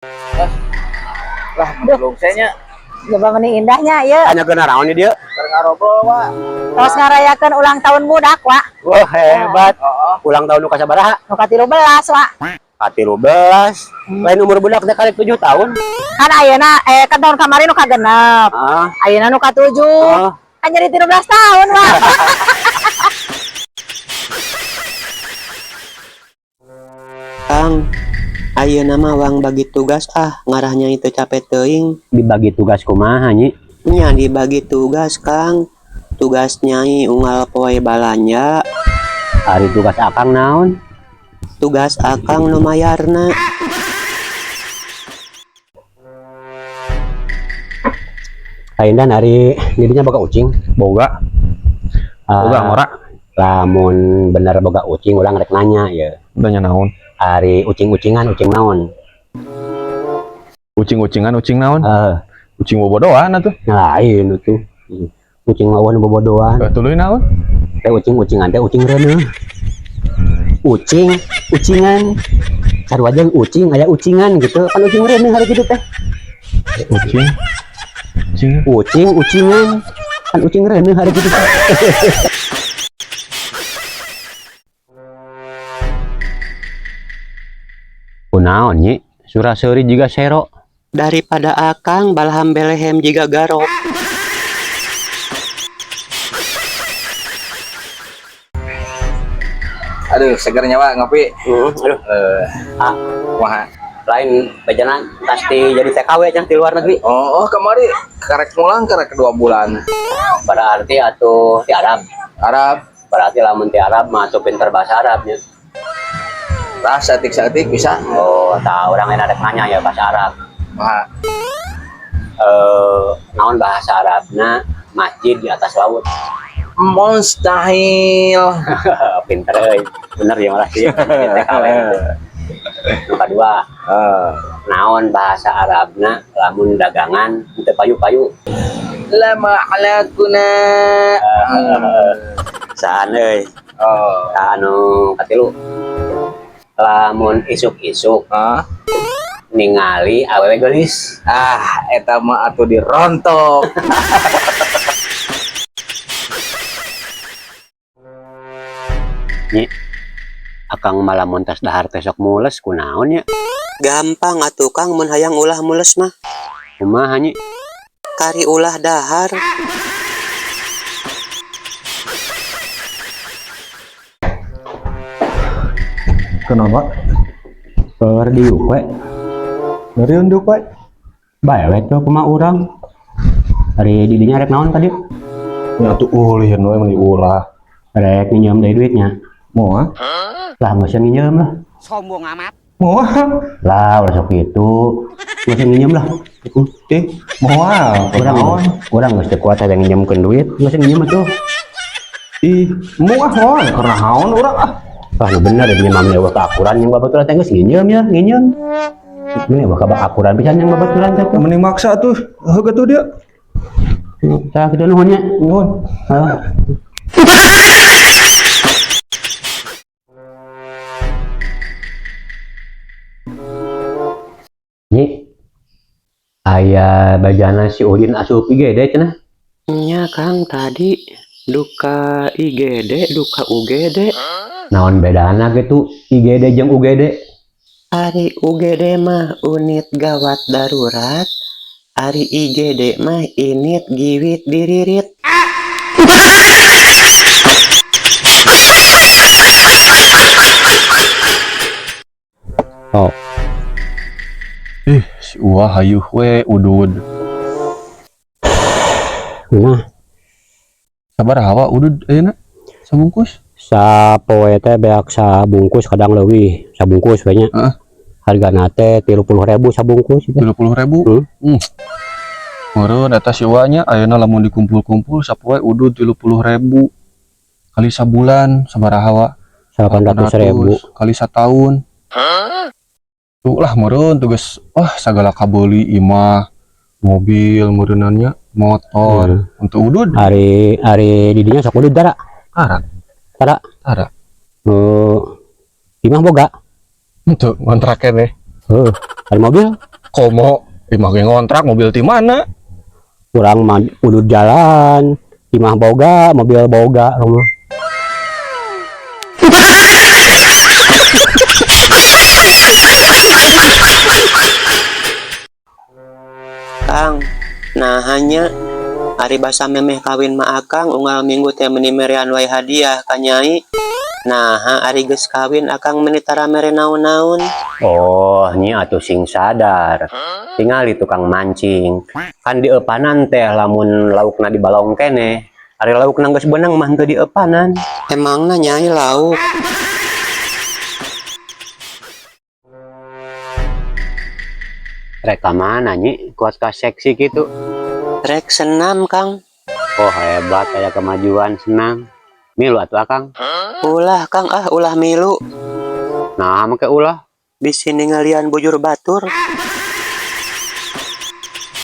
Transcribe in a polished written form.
Lah, belum saya nya. Coba meni indahnya ya. Hanya kena raon dia. Keur ngarobrol, Wak. Tos ngarayakeun ulang tahun budak, Wak. Wah, hebat. Heeh. Ulang tahun nu kasabaraha? Nu ka-13, Wak. Ka-13. Lain umur budak teh karek 7 tahun. Kan ayeuna kan tahun kamari nu kagenep. Ah. Ayeuna nu ka-7. Ah. Kan jadi 13 tahun, Wak. Kang, ayeuna mah wang bagi tugas ah, ngarahnya itu capek teuing. Dibagi tugas kumaha nyi? Nya dibagi tugas, Kang. Tugas nyai unggal poe balanja, Ari tugas akang naon? Tugas akang nu mayarna. Lain dan ari didinya boga ucing. Boga, Ah, boga ngora. Lamun bener boga ucing urang rek nanya ya. Nanya naon? Ari ucing-ucingan ucing naon? Ucing-ucingan ucing naon? Eh, Ucing bobodoan atuh. lain itu. Ucing lawan bobodoan. Eh, tuluy naon? Teh ucing-ucingan teh ucing reuneuh. Ucing, ucingan. Sarua jeung ucing aya ucingan gitu. Kan ucing reuneuh hari gitu teh. Ucing. Ucing. Ucing, ucingan. Kan ucing reuneuh hari gitu teh. Kunaon nyi? Surah seuri juga sero. Daripada akang balaham belehem jiga garo. Aduh, segernya, Wak, ngopi. Aduh, Eh, Ah. kumaha? Lain bejana pasti jadi TKW nya di luar negeri. Oh, kemari karek mulang karek 2 bulan. Berarti atuh di Arab. Arab, Berarti lamun di Arab mah atuh pinter bahasa Arabnya. Lah saeutik-saeutik bisa. Oh, tahu orang lain ada nanya ya bahasa Arab. Kumaha? Eh, naon bahasa Arabna masjid di atas laut? Mustahil. Pinter euy. Bener ya malah sih. TKW. Nu kadua, Eh, naon bahasa Arabna lamun dagangan teu payu-payu? Lama ala kuna. Saan euy? Oh. Tah, anu katilu. Lamun isuk-isuk Ah, ningali awewe geulis. ah, eta mah atuh dirontok. Nyi, akang malah mun tos dahar teh sok mules kunaon nya? Gampang atuh Kang mun hayang ulah mules mah. Kumaha nyi? Kari ulah dahar. Kenapa? Keur diuk we. Dari unduk, Pak. Bae we tuh kumaha urang. Ari didinya rek naon tadi? Nya atuh ulin we meuni ulah. Rek nginjem deui duitnya. Moal? Lah geus nginjem lah. Moal. Lah ulah sok kitu. Geus nginjem lah. Eh, moal. Urang Naon? urang geus teu kuat hayang nginjemkeun duit, geus nginjem atuh. Ih, moal moal karena naon urang ah. Wah, nu bener ya mah eueuh keakuran yang babaturan teh geus nginjem ya, nginjem. Ini eueuh keakuran pisan yang babaturan teh. Mending maksa tuh. Heuh tuh dia. Tah kitu nuhun nya. Nuhun. Ah. Nyi, aya bajana si Udin asup IGD cenah. Nya Kang tadi duka IGD, duka UGD. Naon bedana gitu IGD jeung UGD? Ari UGD mah unit gawat darurat, ari IGD mah init giwit diririt. Oh, Ih, si Uwa hayuh we udud. nah, Sabaraha wa udud ayeuna? Sabungkus? Sapoe teh beak sabungkus kadang leuwih, sabungkus we nya. Heeh. Hargana teh 30.000 sabungkus itu. 30.000. Hmm. Meureun eta si Uwa nya ayeuna lamun dikumpul-kumpul sapoe udud 30.000 kali sabulan sabaraha wa? 800.000. Kali satahun. Tuh lah meureun tugas wah sagala kabeuli imah, mobil meureunannya, motor untuk udud. Ari ari didinya sok udud tara? Tara. Tara. Tara. Eh, imah boga? Untuk ngontrak keneh. Heuh, ari mobil? Komo imah ge ngontrak, mobil ti mana? Urang mah kudu jalan, imah boga, mobil boga rumah. Kang, nah hanya ari basa memeh kawin mah akang unggal minggu teh meuni merean wae hadiah ka nyai. Nah, ari geus kawin akang meuni tara mere naon-naon. Oh, nyi atuh sing sadar. Tingali tukang mancing. Kan dieupanan teh lamun laukna di balong keneh. Ari laukna geus beunang mah henteu dieupanan. Emangna nyai lauk? Rek ka mana, nyi? Kuat ka seksi gitu. Rek senam, Kang. Oh, hebat, aya kemajuan senam. Milu atuh akang. Ulah, Kang, ah, ulah milu. Nah, make ulah. Bisi ningalian bujur batur.